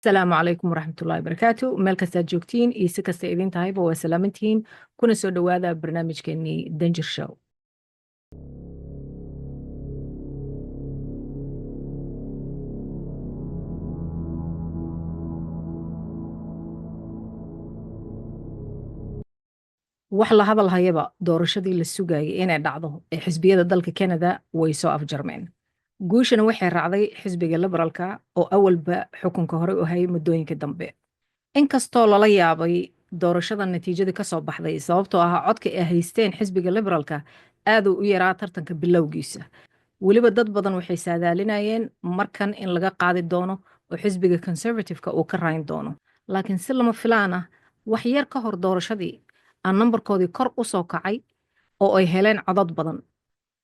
Asalaamu calaykum waraxmatullahi wabarakaatu. Meel kastaad joogtiin iyo si kasta idin tahayba, waa salaamantihiin. Kuna soo dhowaada barnaamijkeenii Danjir Show. Wax la hadal hayaba, doorashadii la sugayay inay dhacdo ee xisbiyada dalka Canada way soo afjarmeen. Guushana waxay raacday xisbiga Liberalka oo awalba xukunka horey u hayay muddooyinka dambe. Inkastoo lala yaabay doorashada natiijadii kasoo baxday, sababtoo ah codka ay haysteen xisbiga Liberalka aaduu u yaraa tartanka bilowgiisa. Weliba dad badan waxay saadaalinayeen markan in laga qaadi doono oo xisbiga Conservative-ka uu ka rayn doono, laakiin si lama filaan ah, wax yar ka hor doorashadii aan nambarkoodii kor u soo kacay oo ay heleen codod badan.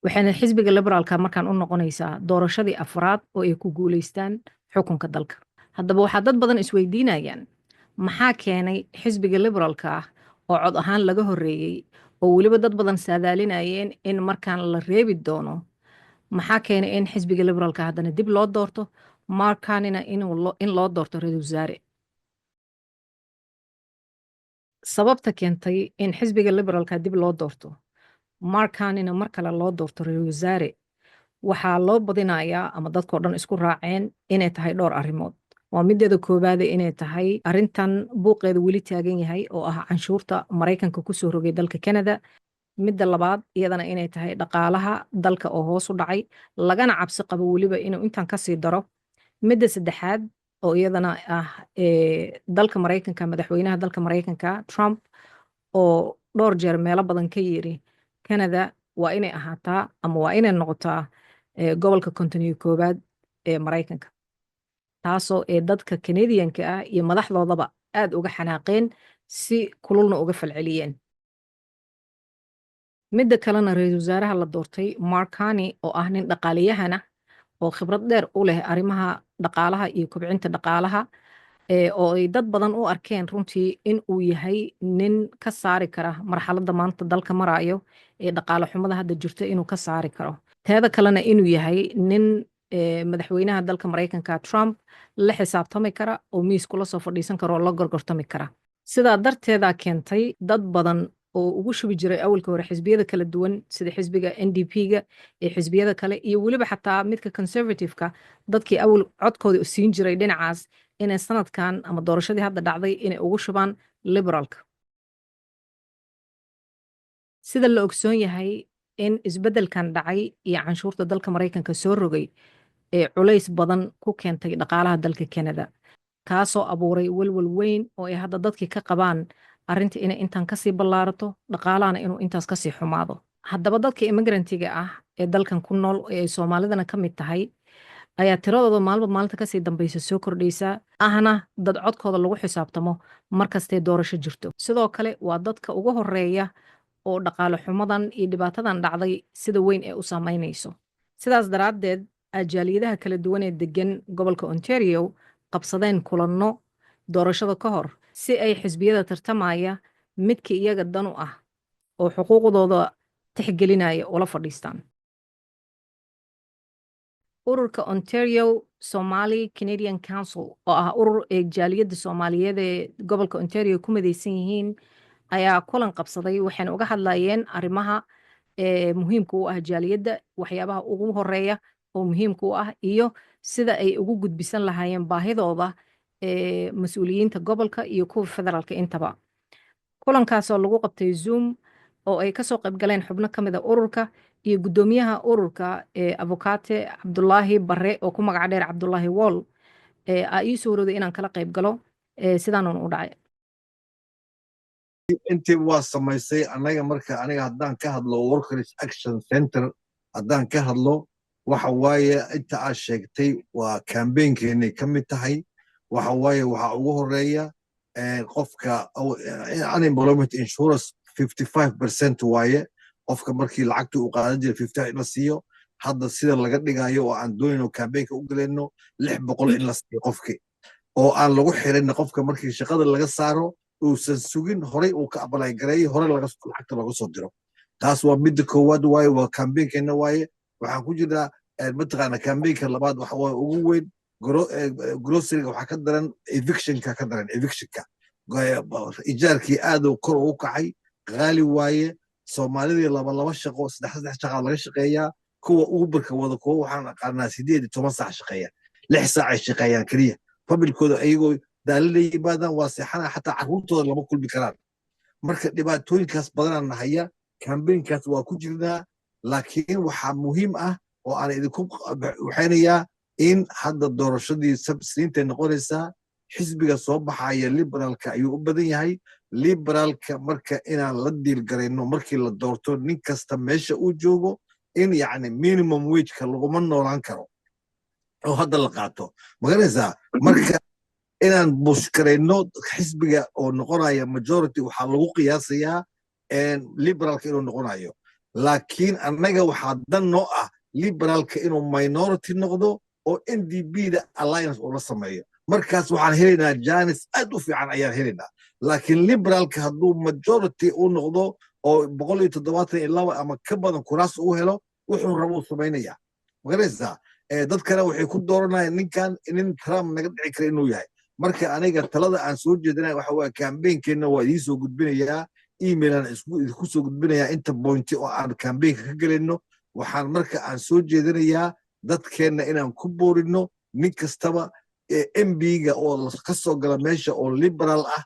Waxayna xisbiga Liberaalka markaan u noqonaysaa doorashadii afraad oo ay ku guuleystaan xukunka dalka. Haddaba waxaa dad badan isweydiinayaan, maxaa keenay xisbiga Liberaalka ah oo cod ahaan laga horreeyey, oo weliba dad badan saadaalinayeen in markaan la reebi doono, maxaa keenay in xisbiga Liberaalka haddana dib loo doorto, Mark Carneyna in loo doorto ra-iisul wasaare? Sababta keentay in xisbiga Liberaalka dib loo doorto, Mark Carneyna mar kale loo doorto ra-iisul wasaare, waxaa loo badinayaa ama dadkao dhan isku raaceen inay tahay dhowr arrimood. Waa mideeda koowaade inay tahay arrintan buuqeeda weli taagan yahay oo ah canshuurta Maraykanka kusoo rogay dalka Canada. Midda labaad iyadana inay tahay dhaqaalaha dalka oo hoos u dhacay, lagana cabsi qabo weliba inuu intan kasii daro. Midda saddexaad oo iyadana ah dalka Maraykanka, madaxweynaha dalka Maraykanka Trump oo dhowr jeer meelo badan ka yiri Canada waa inay ahaataa ama waa inay noqotaa gobolka 51aad ee Maraykanka, taasoo ee dadka Canadianka ah iyo madaxdoodaba aad uga xanaaqeen, si kululna uga falceliyeen. Midda kalena, ra-iisul wasaaraha la doortay Mark Carney oo ah nin dhaqaaliyahana oo khibrad dheer u leh arrimaha dhaqaalaha iyo kobcinta dhaqaalaha, oo ay dad badan u arkeen runtii in uu yahay nin ka saari kara marxaladda maanta dalka marayo ee dhaqaale xumada hadda jirto inuu ka saari karo. Teeda kalena inuu yahay nin madaxweynaha dalka Maraykanka Trump la xisaabtami kara oo miis kula soo fadhiisan kara oo la gorgortami kara. Sidaa darteedaa keentay dad badan oo ugu shubi jiray awalka hore xisbiyada kala duwan, sida xisbiga NDP-ga iyo xisbiyada kale iyo weliba xataa midka Conservative-ka, dadkii awal codkooda siin jiray dhinacaas, inay sanadkan ama doorashadii hadda dhacday inay ugu shubaan Liberalka. Sida la ogsoon yahay, in isbeddelkan dhacay iyo canshuurta dalka Maraykanka soo rogay ee culays badan ku keentay dhaqaalaha dalka Canada, kaasoo abuuray walwal weyn oo ay hadda dadkii ka qabaan arrinta inay intan kasii ballaarato, dhaqaalahana inuu intaas kasii xumaado. Haddaba dadka immigrantiga ah ee dalkan ku nool, ee ay Soomaalidana ka mid tahay, ayaa tiradooda maalba maalinta kasii dambaysa soo kordhaysa, ahna dad codkooda lagu xisaabtamo markastay doorasho jirto. Sidoo kale waa dadka ugu horeeya oo dhaqaale xumadan iyo dhibaatadan dhacday sida weyn ee u saameynayso. Sidaas daraaddeed ajaaliyadaha kala duwan ee degan gobolka Ontario qabsadeen kulanno doorashada ka hor, si ay xisbiyada tartamaya midka iyaga dan u ah oo xuquuqdooda tixgelinaya ula fadhiistaan. Ururka Ontario Somali Canadian Council, oo ah urur ee jaaliyadda Soomaaliyeed ee gobolka Ontario ku midaysan yihiin, ayaa kulan qabsaday. Waxayna uga hadlayeen arrimaha ee muhiimka u ah jaaliyadda, waxyaabaha ugu horeeya oo muhiimka u ah, iyo sida ay ugu gudbisan lahaayeen baahidooda ee mas-uuliyiinta gobolka iyo kuwa federaalka intaba. Kulankaasoo lagu qabtay Zoom oo ay kasoo qayb galeen xubno ka mid a ururka iyo guddoomiyaha ururka ee avocate Cabdulaahi Bare oo ku magac dheer Cabdulaahi Wall, aa ii suurooday inaan kala qayb galo. Sidaanan u dhacay. Intii waa samaysay annaga. Marka aniga haddaan ka hadlo Workers Action Center, haddaan ka hadlo, waxa waaye inta aad sheegtay waa campaignkeennay ka mid tahay. Waxa waaye waxaa ugu horeeya qofka unemployment insurance 55% waaye. Qofka markii lacagta uu qaadan jiray 55 in la siiyo, hadda sida laga dhigayo oo aan doonayno campaignka u galayno, 600 in la siiyo qofkii, oo aan lagu xirin qofka markii shaqada laga saaro uusan sugin, horey uu ka apply gareeyay, hore lacagta laga soo diro. Taas waa midda koowaad waaye, waa campaignkeena waaye. Waxaan ku jirnaa mataqaana campaignka labaad. Waxa waaye ugu weyn Groceryga waxaa ka daran evictionka, ka daran evictionka. Ijaarkii aad kor ugu kacay, qaali waaye. Soomaalidii laba laba shaqo, saddex saddex shaqaa laga shaqeeyaa. Kuwa Uberka wada, kuwa waxaan aqaanaa 18 saac shaqeeya, 6 saac ay shaqeeyaan keliya. Familkooda ayagoo daalina yimaadaan, waa seexanaa, xataa carruurtooda lama kulmi karaan. Marka dhibaatooyinkaas badanaa nahaya. Campaignkaas waa ku jirnaa, laakiin waxaa muhiim ah oo aan idinku waxaynayaa in hadda doorashadii Siniintay noqonaysaa. Xisbiga soo baxaya Liberalka ayuu u badan yahay. Liberalka marka inaan la deal garayno markii la doorto, nin kasta meesha uu joogo, in yacni minimum wageka laguma noolaan karo oo hadda la qaato, maganaysaa. Marka inaan push garayno xisbiga oo noqonaya majority, waxaa lagu qiyaasayaa Liberalka inuu noqonayo, laakiin annaga waxaa dan noo ah Liberalka inuu minority noqdo oo NDP da alliance uu la sameeyo. Markaas waxaan helaynaa chance aad u fiican ayaan helaynaa. Laakiin Liberalka hadduu majority uu noqdo oo 172 ama ka badan kuraas uu helo, wuxuu rabo uu samaynayaa, maganaysaa. Dadkana waxay ku dooranayaan ninkan nin Trump naga dhici kara inuu yahay. Marka aniga talada aan soo jeedinaya waxa waye, campaignkeenna waa idiin soo gudbinayaa, emailan idinku soo gudbinayaa inta point oo aan campaignka ka gelayno. Waxaan marka aan soo jeedinayaa dadkeenna inaan ku boorino nin kastaba MP-ga oo ka soo gala meesha oo Liberal ah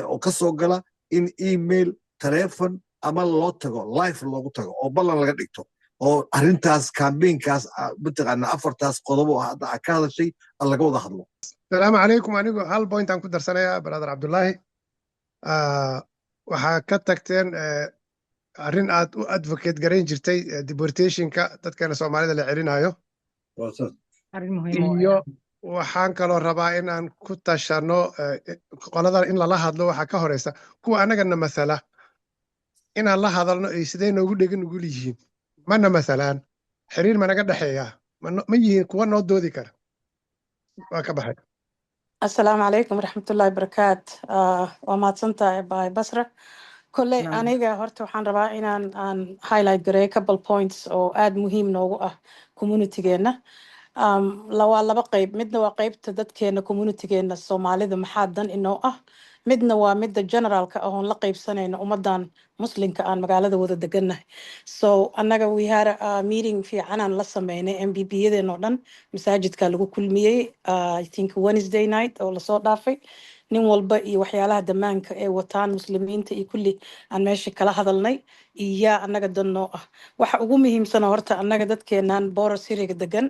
oo ka soo gala in email, telefon ama loo tago, live loogu tago oo ballan laga dhigto, oo arrintaas campaignkaas mataqaana afartaas qodobo oo hadda aad ka hadashay laga wada hadlo. Asalaamu calaykum. Anigu hal point aan ku darsanayaa, brother Cabdullaahi. Waxaa ka tagteen arrin aad u advocate garayn jirtay, deportationka dadkeena Soomaalida la celinayo. Arrin muhiim oo iyo waxaan kaloo rabaa in aan ku tashano qoladan in lala hadlo. Waxaa ka horeysa kuwa annagana masala inaan la hadalno ay sidee noogu dhegan nugul yihiin, mana masalaan, xiriir ma naga dhexeeyaa, ma yihiin kuwa noo doodi kara? Waa ka baxay. Asalaamu calaykum waraxmatullaahi barakaat. Waa mahadsantahay, baay Basra. Kolley aniga horta waxaan rabaa inaan aan highlight gareeyo couple points oo aad muhiim noogu ah communitygeena. Waa laba qeyb. Midna waa qeybta dadkeena, communitygeena Soomaalida, maxaa dan inoo ah. Midna waa midda generalka ah oon la qeybsanayno ummadan Muslimka aan magaalada wada degannahay. So annaga we had a meeting fiicanaan la sameynay MPP-yadeena oo dhan. Masaajidka lagu kulmiyey, I think Wednesday night oo lasoo dhaafay. Nin walba iyo waxyaalaha damaanka ay wataan Muslimiinta iyo kulli aan meesha kala hadalnay iyo annaga dan noo ah. Waxa ugu muhiimsana horta annaga dadkeenan border cityga degan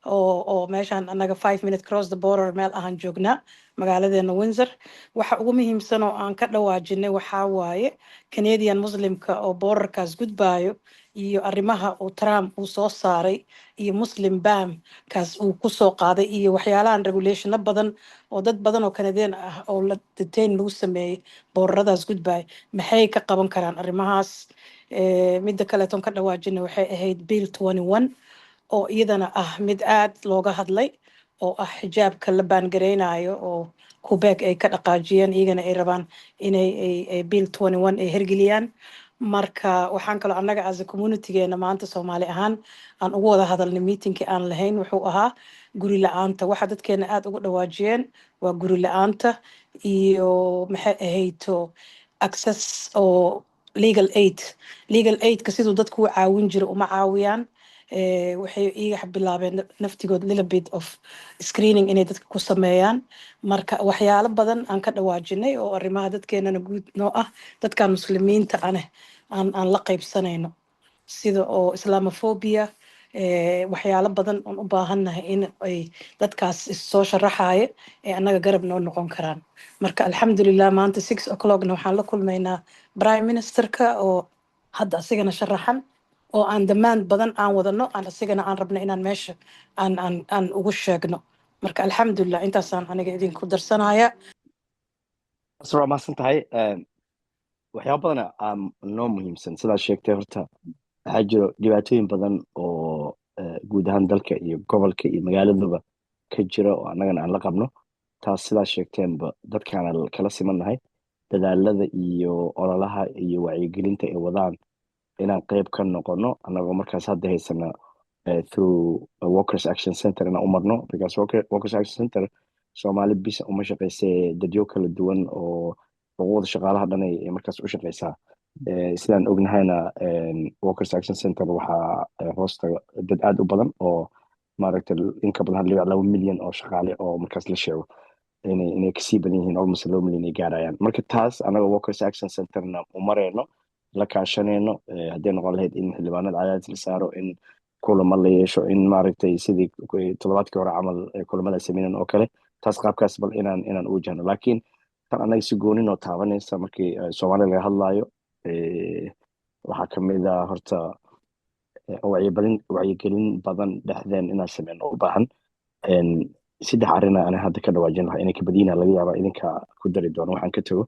oo meeshaan annaga 5 minute cross the border meel ahaan joognaa magaaladeena Windsor, waxa ugu muhiimsan oo aan ka dhawaajinay waxaa waaye Canadian Muslimka oo borderkaas gudbaayo iyo arrimaha uu Trump uu soo saaray iyo Muslim ban kaas uu kusoo qaaday iyo waxyaalahan regulationo badan oo dad badan oo Canadian ah oo la detain lagu sameeyey borderadaas gudbaayo, maxay ka qaban karaan arrimahaas? Midda kaleeton ka dhawaajinay waxay ahayd Bill 21 oo iyadana ah mid aad looga hadlay, oo ah xijaabka la ban gareynayo oo Quebec ay ka dhaqaajiyeen, iyagana ay rabaan inay ay Bill 21 ay hergeliyaan. Marka waxaan kaloo annaga as a communitygeena maanta Soomaali ahaan aan ugu wada hadalnay meetingkii aan lahayn wuxuu ahaa guri la-aanta. Waxa dadkeena aad uga dhawaajiyeen waa guri la-aanta iyo maxay ahayto access oo legal aid. Legal aidka siduu dadku u caawin jiro uma caawiyaan. Waxay iyaga bilaabeen naftigood little bit of screening inay dadka ku sameeyaan. Marka waxyaalo badan aan ka dhawaajinay oo arrimaha dadkeenana guud noo ah, dadkan Muslimiinta aneh aan la qaybsanayno, sida oo Islamophobia, waxyaalo badan oon u baahannahay in ay dadkaas soo sharaxaya ee annaga garab noo noqon karaan. Marka alxamdulilah, maanta 6 o'clockna waxaan la kulmaynaa prime ministerka oo hadda asigana sharaxan, oo aan demand badan aan wadano, aan asigana aan rabno inaan meesha aan ugu sheegno. Marka alxamdulilah, intaasaan aniga idinku darsanaya. Waa mahadsan tahay. Waxyaaba badan aa noo muhiimsan sidaad sheegtay. Horta waxaa jiro dhibaatooyin badan oo guud ahaan dalka iyo gobolka iyo magaaladuba ka jira oo annagana aan la qabno. Taas sidaad sheegteenba dadkaana kala simannahay dadaalada iyo ololaha iyo wacyigelinta ay wadaan inaan qeyb ka noqono, annagoo markaas hadda haysana. Through Workers Action Center inaan u marno, because Workers Action Center Soomaali bisa uma shaqeysee, dadyo kala duwan oo xuquuqda shaqaalaha dhan ay markaas u shaqeysaa. Sidaan ognahayna, Workers Action Center waxaa hoosta dad aad u badan oo maaragtay in ka badan 1.2 milyan oo shaqaale oo markaas la sheego inay kasii badan yihiin, almost 2 milyan ay gaarayaan. Marka taas anaga Workers Action Centerna u mareyno, la kaashanayno, hadday noqon lahayd in xildhibaanada cadaadis la saaro, in kulamo la yeesho, in maaragtay sidii toddobaadkii hore camal kulamada sameynan oo kale, taas qaabkaas bal inaan u wajahno. Laakiin tan anaga si goonin oo taabanaysa markii Soomaaliya laga hadlaayo, waxaa kamid ah horta wacyigelin badan dhexdeen inaan sameyno u baahan. Saddex arina ana hadda ka dhawaajin lahaa, inay kabadiina laga yaabaa, idinka ku dari doono waxaan ka tago.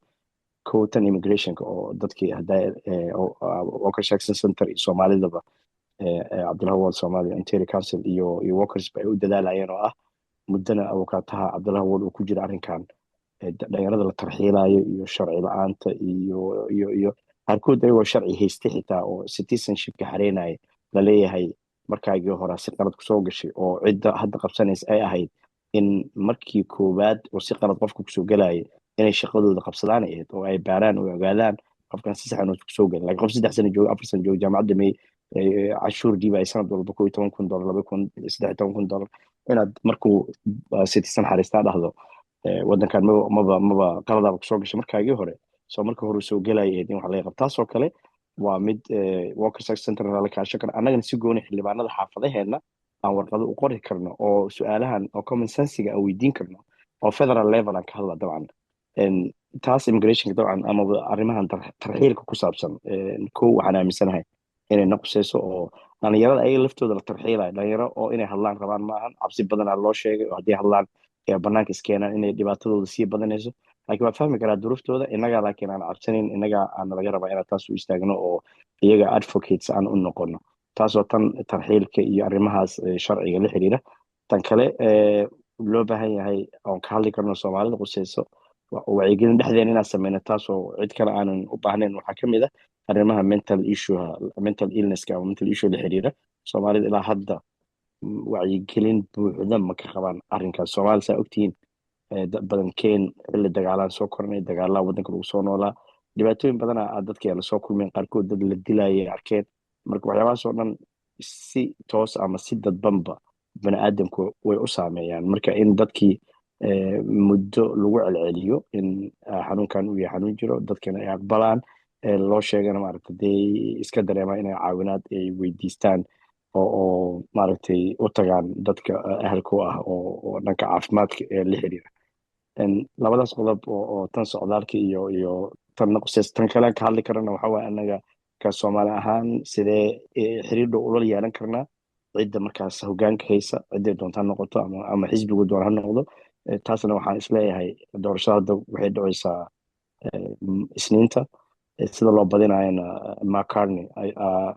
Kow, tan immigrationka oo dadkii hadda Workers Action Center iyo Soomaalidaba, Cabdullahi Wall Somalia Ontario Council iyo workers ba ay u dadaalayeen, oo ah muddana abukaataha Cabdullahi Wall uu ku jira arrinkan dhalinyarada la tarxiilayo iyo sharci la-aanta iyo qaarkood ayagoo sharci haystay xitaa oo citizenshipka xareynaya laleeyahay markaagii horaa si qalad kusoo gashay, oo cidda hadda qabsanaysa ay ahayd in markii koowaad oo si qalad qofka kusoo galaya inay shaqadooda qabsadaan ay ahayd, oo ay baaraan oo ogaadaan qofkan si saxan uusan kusoo galin. Laakiin qof 3 sano jooga, 4 sano jooga, jaamacad dhameeyey, cashuur dhiibaya sanad walba $11,000, 2,000, $13,000, inaad markuu citizen xariistaa dhahdo wadankan maba qaladaaba kusoo gashay markaagii hore. So marka hore soo gelaya ahayd in wax laga qabto. Taasoo kale waa mid Workers Action Center la kaashan karo, annagana si gooni xildhibaanada xaafadaheena aan warqado u qori karno oo su-aalahan oo common sensiga aan weydiin karno oo federal level aan ka hadla. Dabcan taas immigrationka dabcan amaba arrimahan tarxiilka ku saabsan, kow waxaan aaminsanahay inay na quseyso oo dhalinyarada ayaga laftooda la tarxiilayo, dhalinyaro oo inay hadlaan rabaan maahan, cabsi badanaa loo sheegay oo haddii hadlaan ee banaanka iskeenaan inay dhibaatadooda sii badanayso. Laakiin waa fahmi karaa duruuftooda innagaa, laakiin aan cabsanayn, innagaa aan laga rabaa inaan taas u istaagno oo iyaga advocates aan u noqono. Taasoo tan tarxiilka iyo arrimahaas sharciga la xiriira. Tan kale loo baahan yahay oon ka hadli karno, Soomaalida quseyso, wacyigelin dhexdeena inaan sameyno, taasoo cid kale aanan u baahnayn, waxaa ka mid ah arrimaha mental issue, mental illnesska ama mental issue la xiriira. Soomaalida ilaa hadda wacyigelin buuxda ma ka qabaan arrinkaas. Soomaali saa ogtihiin, dad badankeen xilli dagaalaan soo kornay, dagaalaa waddanka lagu soo noolaa, dhibaatooyin badana aad dadka lasoo kulmeen, qaarkood dad la dilayay arkeen. Marka waxyaabahaas oo dhan si toos ama si dadbanba bani aadamku way u saameeyaan. Marka in dadkii muddo lagu celceliyo in xanuunkan uu yahay xanuun jiro, dadkana ay aqbalaan, loo sheegana maaragtay dee iska dareemaan inay caawinaad ay weydiistaan oo maaragtay u tagaan dadka ahalka u ah oo dhanka caafimaadka ee la xiriira. Labadaas qodob oo tan socdaalka iyo tan quseys. Tan kale ka hadli karana waxa waaye annaga ka Soomaali ahaan sidee xiriir dhow ula yeelan karnaa cidda markaas hogaanka haysa, cidday doonta ha noqoto ama xisbigu doona ha noqdo. Taasna waxaan isleeyahay doorashada hadda waxay dhacaysaa Isniinta. Sida loo badinayana Mark Carney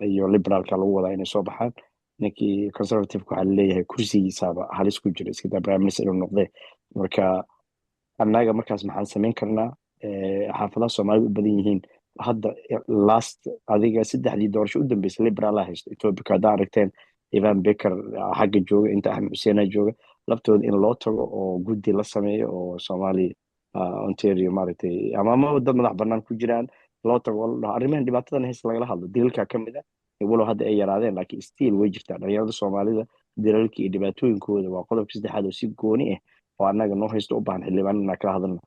iyo Liberalka lagu wadaa inay soo baxaan. Ninkii Conservative waxaa laleeyahay kursigiisaaba halis ku jira, iska daa prime minister inuu noqde. Marka annaga markaas maxaan samayn karnaa? Xaafadaha Soomaalida u badan yihiin hadda last adiga saddexdii doorasho u dambeysay Liberala haysto. Etobicoke haddaa aragteen, Yvan Baker xagga jooga, inta Axmed Xuseena jooga, laftooda in loo tago oo guddi la sameeyo oo Somali Ontario maaragtay ama dad madax banaan ku jiraan loo tago oo la dhaho arrimahan dhibaatadan haysta lagala hadlo. Dilalka ka mid ah, walow hadda ay yaraadeen, laakiin still way jirtaa. Dhalinyarada Soomaalida dilalka iyo dhibaatooyinkooda waa qodobka saddexaad oo si gooni ah oo annaga noo haysto, u baahan xildhibaan inaan kala hadalno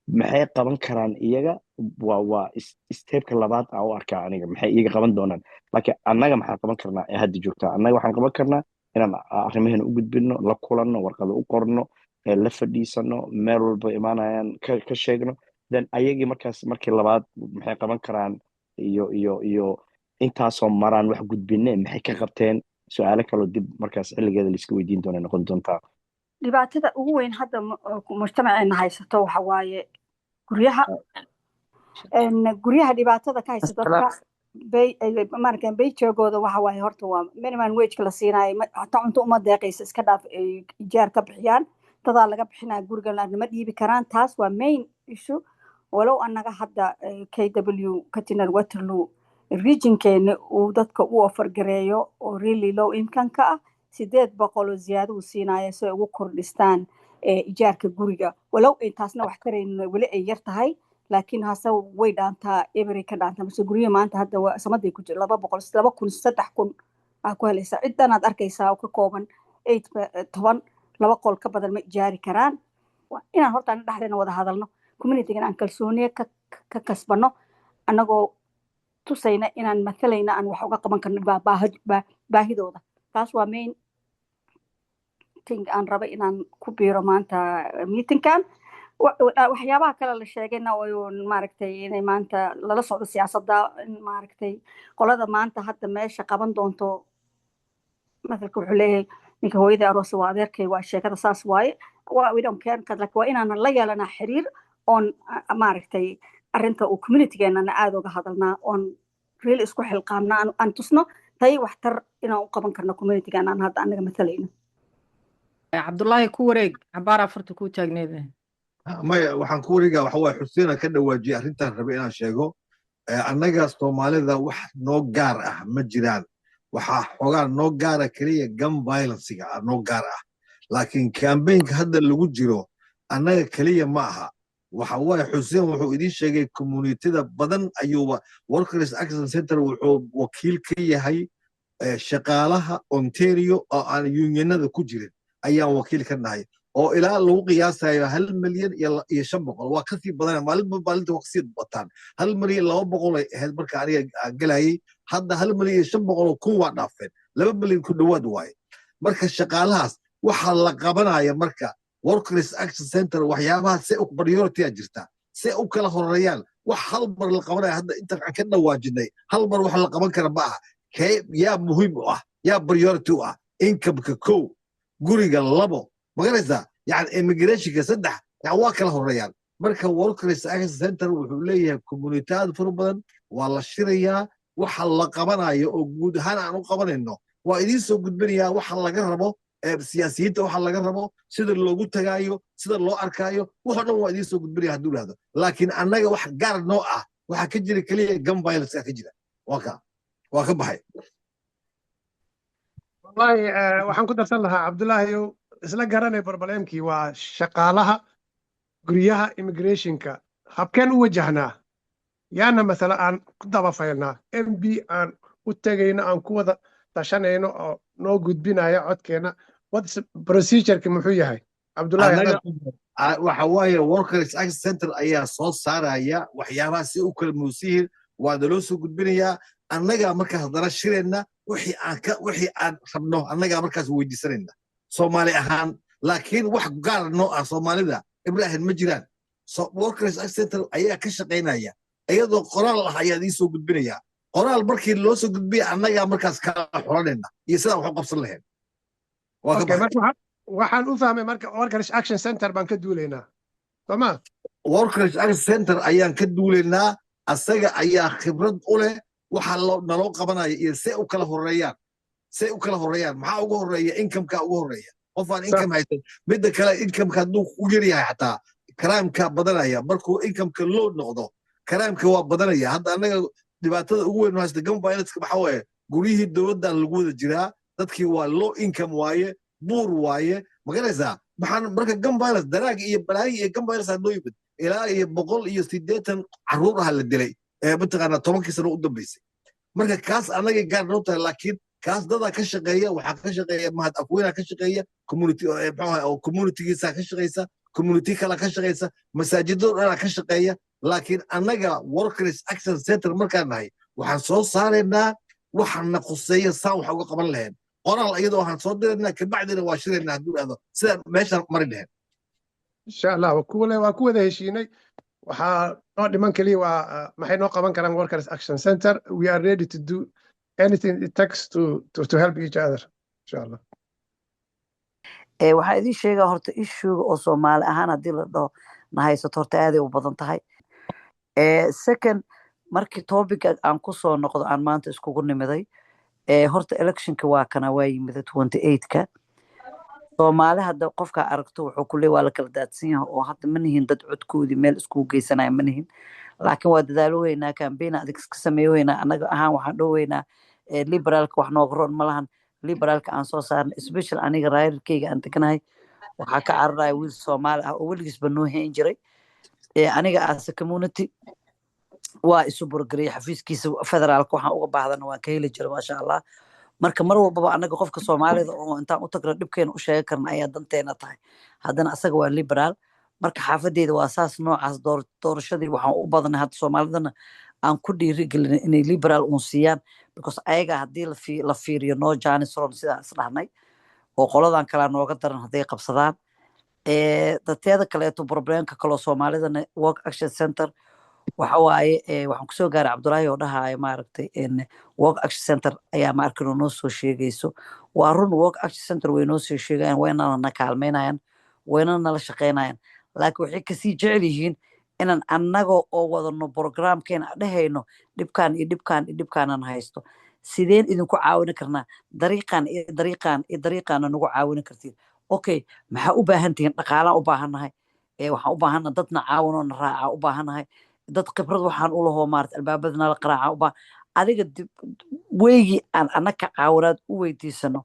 maxay qaban karaan iyaga. Waa stepka labaad aan u arkaa aniga, maxay iyaga qaban doonaan, laakiin annaga maxaan qaban karnaa ee hadda joogtaa? Annaga waxaan qaban karnaa inaan arrimaheena u gudbino, la kulanno, warqado u qorno, la fadhiisano, meel walba imaanayaan ka sheegno. Then ayagii markaas markii labaad maxay qaban karaan iyo intaasoo maraan wax gudbine maxay ka qabteen, su-aalo kaloo dib markaas xilligeeda laiska weydiin doona noqon doontaa. Dhibaatada ugu weyn hadda mujtamaceena haysato waxa waaye guryaha. Guryaha dhibaatada ka haysta dadka bay maaragtay paycheckooda waxa waaye horta waa minimum wageka la siinayo, hataa cunto uma deeqaysa, iska dhaaf ay ijaar ka bixiyaan. Dadaa laga bixinaya guriga, ma dhiibi karaan. Taas waa main issue. Walow annaga hadda KW Kitchener Waterloo Regionkeena uu dadka u offer gareeyo oo really low income ka ah 800 oo ziyaado uu siinaya si ay ugu kordhistaan ijaarka guriga, walow ay taasna wax taraynin, weli ay yar tahay, laakiin hase way dhaantaa, eberay ka dhaantaa. Mase guryaha maanta hadda waa samaday ku jira 200, 2000, 3000 aa ku helaysaa. Ciddanaad arkaysaa oo ka kooban eight, 10, laba qol ka badan ma ijaari karaan. Waa inaan horta ana dhexdeena wada hadalno, communitygan aan kalsooniye ka kasbano, annagoo tusayna inaan mathalayna, aan wax uga qaban karno baahidooda. Taas waa main thing aan raba inaan ku biiro maanta meetingkan. Waxyaabaha kale la sheegayna oo maaragtay inay maanta lala socdo siyaasadda, in maaragtay qolada maanta hadda meesha qaban doonto. Mathalka wuxuu leeyahay ninka hooyadii aroose waa adeerkay, waa sheekada saas waaye, waa we don't care, laakiin waa inaanan la yeelanaa xiriir oon maaragtay arrinta uu communitygeenana aada uga hadalnaa, oon really isku xilqaamnaa, aan tusno tay waxtar inaan u qaban karno communitygan aan hadda anaga mathalayno. Cabdullaahi, ku wareeg, cabaar afarta kuu taagneede. Maya, waxaan ku wareegaa waxa waaye Xuseena ka dhawaajiyay arrintaan rabay inaan sheego. Annaga Soomaalida wax noo gaar ah ma jiraan. Waxaa xoogaa noo gaara keliya gun violencega ah noo gaar ah, laakiin campaignka hadda lagu jiro annaga keliya ma aha. Waxa waaye Xuseen wuxuu idiin sheegay communityada badan ayuuba. Workers Action Center wuxuu wakiil ka yahay shaqaalaha Ontario oo aan unionada ku jirin ayaan wakiil ka nahay, oo ilaa lagu qiyaasayo 1,500,000. Waa kasii badan, maalinba maalinta waa kasii bataan. 1,200,000 ay ahayd marka aniga aan galayay, hadda 1,500,000 waa dhaafeen, 2 milyan ku dhowaad waaye. Marka shaqaalahaas waxaa la qabanaya, marka Workers Action Center waxyaabaha se priority a jirta, se u kala horeeyaan. Wax hal mar la qabanaya hadda inta aan ka dhawaajinay hal mar wax la qaban kara ma aha. Kee yaa muhiim u ah, yaa priority u ah? Incomeka kow, guriga labo, magaraysaa, yani immigrationka saddex, yani waa kala horeeyaan. Marka Workers Action Center wuxuu leeyahay community aad fara badan, waa la shirayaa. Waxa la qabanayo oo guud ahaan aan u qabanayno waa idiin soo gudbinayaa, waxa laga rabo siyaasiyiinta, waxa laga rabo, sida loogu tagaayo, sida loo arkaayo, waxoo dhan waa idiin soo gudbinaya hadduu ihahdo. Laakiin annaga wax gaar noo ah waxaa ka jira keliya gun violence ka jira. Waa ka waa ka baxay. Wallahi waxaan ku darsan lahaa, Cabdullaahi, isla garanay problemkii waa shaqaalaha, guryaha, immigrationka. Habkeen u wajahnaa? Yaana masale aan ku daba faylnaa? MP aan u tegayno, aan ku wada tashanayno oo noo gudbinaya codkeena, what's procedureka muxuu yahay, Cabdullaahi? Waxa waaye Workers Action Center ayaa soo saaraya waxyaabaha si u kala muusan yihiin, waa naloo soo gudbinayaa. Annagaa markaas haddana shirayna, wixii aan rabno annagaa markaas weydiisanayna Soomaali ahaan. Laakiin wax gaar noo ah Soomaalida, Ibrahim, ma jiraan. Workers Action Center ayaa ka shaqaynaya, iyadoo qoraal ah ayaa idiin soo gudbinaya. Qoraal markii loo soo gudbiya, annagaa markaas kala xulanayna iyo sidaan wax u qabsan lahayn. Waa ka baxay. Waxaan u fahmay marka Workers Action Center baan ka duulaynaa, sooma? Workers Action Center ayaan ka duulaynaa. Asaga ayaa khibrad u leh waxa naloo qabanaya iyo see u kala horeeyaan, see u kala horeeyaan. Maxaa ugu horeeya? Incomeka ugu horeeya. Qof aan income haysan, midda kale incomeka hadduu u yar yahay xataa crimeka badanaya. Markuu incomeka low noqdo, crimeka waa badanaya. Hadda annaga dhibaatada ugu weyn haysta gun violence maxaa waaye? Guryihii dowladdan lagu wada jiraa, dadkii waa low income waaye, poor waaye, magaraysaa? Maxaan marka gun violence, drug iyo balaayi iyo gun violence aa noo yimid. Ilaa iyo 180 carruur ah la dilay ee mataqaanaa 10kii sano u dambeysay. Marka kaas anagay gaar noo tahay, laakiin kaas dadaa ka shaqeeya. Waxaa ka shaqeeya Mahad Afweynaa ka shaqeeya community, muxuu ahay, oo communitygiisa ka shaqeysa, community kala ka shaqeysa, masaajidado dhanaa ka shaqeeya. Laakiin annaga Workers Action Center markaan nahay, waxaan soo saaraynaa waxaana khuseeya, saan wax uga qaban lahayn. Qoraal iyadoo waxaan soo diraynaa, kabacdina waa shiraynaa hadduu dhahdo sidaan meeshaan mari lahayn. Insha Allah waa ku wada heshiinay. Waxaa noo dhiman keliya waa maxay noo qaban karaan Workers Action Center. We are ready to do anything it takes to help each other, insha Allah. Waxaa idiin sheegaa horta issuega oo Soomaali ahaan haddii la dhaho na haysato horta aaday u badan tahay. Second, markii topica aan ku soo noqdo aan maanta iskugu nimiday, horta electionka waa kana waa yimida 28-ka. Soomaali hadda qofkaa aragto wuxuu ku leeyahay waa la kala daadsan yahay, oo hadda ma nihin dad codkoodii meel iskugu geysanaya ma nihin. Laakiin waa dadaaloweynaa, campaign adig iska sameeyoweynaa. Annaga ahaan waxaan dhoweynaa Liberaalka wax nooga roon ma lahan. Liberaalka aan soo saarnay, special aniga ridingkayga aan deganahay, waxaa ka cararaya wiil Soomaali ah oo weligiisba noo hayn jiray. Aniga as a community waa isu burgariyay xafiiskiisa federaalka, waxaan uga baahdana waan ka heli jiray, maasha Allah. Marka mar walbaba anaga qofka Soomaalida oo intaan u tagno dhibkeena u sheegi karna ayaa danteena tahay. Haddana asaga waa Liberaal. Marka xaafadeeda waa saas noocaas. Doorashadii waxaan u badanay hadda Soomaalidana aan ku dhiirigelinay inay Liberaal uun siiyaan, because ayaga haddii la fiiriyo no janison sidaa is dhahnay oo qoladan kalaa nooga daran hadday qabsadaan. Dateeda kaleeto, problemka kaloo Soomaalidana Work Action Center waxa waaye, waxaan kusoo gaaray Cabdulaahi oo dhahaayo, maaragtay, Work Action Center ayaa ma arkin oo noo soo sheegayso. Waa run, Work Action Center way noo soo sheegayaan, wayna na kaalmeynayaan, wayna nala shaqeynayaan, laakiin waxay kasii jecel yihiin inaan annaga oo wadano programkeena dhehayno dhibkaan iyo dhibkaan iyo dhibkaanan haysto, sideen idinku caawini karnaa, dariiqan iyo dariiqan iyo dariiqaana nagu caawini kartiin. Okay, maxaa u baahan tihiin? Dhaqaalaan u baahannahay, waxaan u baahannahay dadna caawinoo na raaca u baahannahay, dad khibrad waxaan u lahoo maarata albaabada nala qaraaca u baahan. Adiga weygii aan annaka caawinaad u weydiisano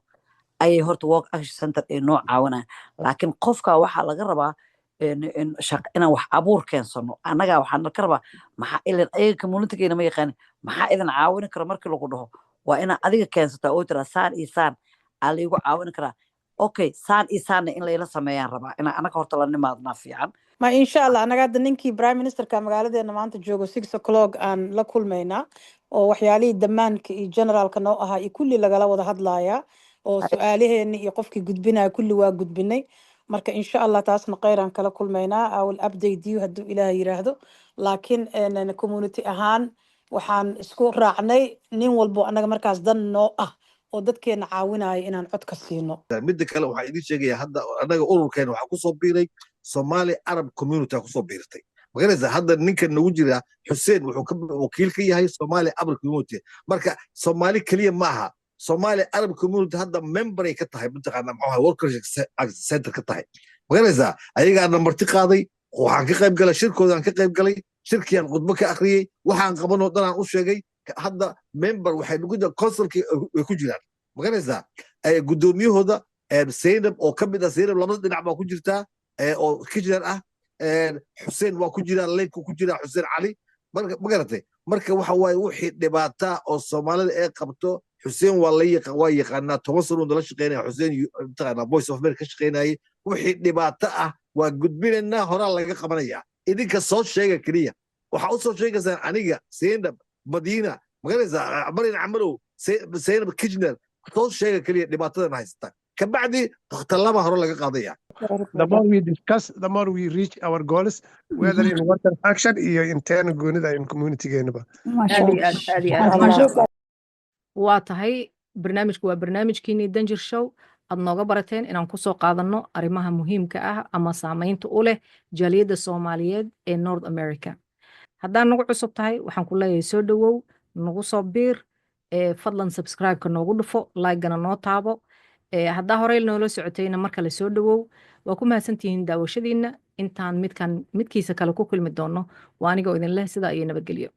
ayay horta Work Action Center ay noo caawinayaan. Laakiin qofka waxaa laga rabaa inaan wax abuur keensano. Annagaa waxaan ka rabaa, maxaa ilan ayaga communitygeena ma yaqaanin, maxaa idin caawini kara markii lagu dhaho, waa inaa adiga keensataa oo tiraa saan iyo saan aa laigu caawini karaa. Okay, saan iyo saanna in layla sameeyaan rabaa, inaa annaga horta la nimaadnaa fiican. Ma insha Allah, anaga hadda ninkii prime ministerka magaaladeena maanta joogo 6 o'clock aan la kulmaynaa, oo waxyaalihii damaanka iyo generaalka noo ahaa iyo kulli lagala wada hadlayaa, oo su-aalaheeni iyo qofkii gudbinaya kulli waa gudbinay. Marka insha Allah taasna khayraan kala kulmaynaa. I will update you hadduu Ilaah yiraahdo. Laakiin community ahaan waxaan isku raacnay nin walbo annaga markaas dan noo ah oo dadkeena caawinaya inaan codka siino. Midda kale, waxaan idiin sheegaya, hadda annaga ururkeena waxaa kusoo biiray Somali Arab Community aa kusoo biirtay, magaraysa? Hadda ninka nagu jira Xuseen wuxuu ka wakiil ka yahay Somali Arab Community. Marka Soomaali keliya ma aha, Somali Arab Community hadda memberay ka tahay, mataqaana, muxuu ahay, Workers Center ka tahay, magaraysaa? Ayagaana marti qaaday, waxaan ka qayb galay shirkoodaan ka qayb galay, shirkiyaan khudbo ka akhriyey, waxaan qabanoo dhanaan u sheegay. Hadda member waxay nagu jiraan, councilkii way ku jiraan, magaraysaa? Guddoomiyahooda Zaynab oo ka mid ah, Zaynab labada dhinac baa ku jirtaa oo Kitchener ah. Xuseen waa ku jiraa, leynku ku jiraa, Xuseen Cali. Marka ma garatay? Marka waxa waaye, wixii dhibaata oo Soomaalida ay qabto, Xuseen waa la yaqa waa yaqaanaa, 10 sano nala shaqeynaya Xuseen, mataqaanaa, Voice of America ka shaqeynayay. Wixii dhibaato ah waa gudbinaynaa, horaa laga qabanayaa. Idinka soo sheega keliya. Waxaa u soo sheegaysaan aniga, Zaynab, Madiina, magaraysaa, Marin Camalow, Zaynab Kitchener, soo sheega keliya dhibaatadan haysata, kabacdi tallaaba hore laga qaadaya. The more we discuss, the more we reach our goals, whether in worker action iyo internal goonida in communitygeenaba. Maasha Aad iyo Allah. aad, aad iyo aad, maasha Allah. Waa tahay, barnaamijku waa barnaamijkiinii Danjir Show, aad nooga barateen inaan kusoo qaadanno arrimaha muhiimka ah ama saameynta u leh jaaliyadda Soomaaliyeed ee North America. Haddaan nagu cusub tahay, waxaan ku leeyahay soo dhowow, nagu soo biir. Fadlan subscribe-ka noogu dhufo, like-gana noo taabo. Haddaa horey noola socotayna, mar kale soo dhowow. Waa ku mahadsantihiin daawashadiina. Intaan midkan midkiisa kale ku kulmi doono, waa anigoo idin leh sidaa iyo nabadgelyo.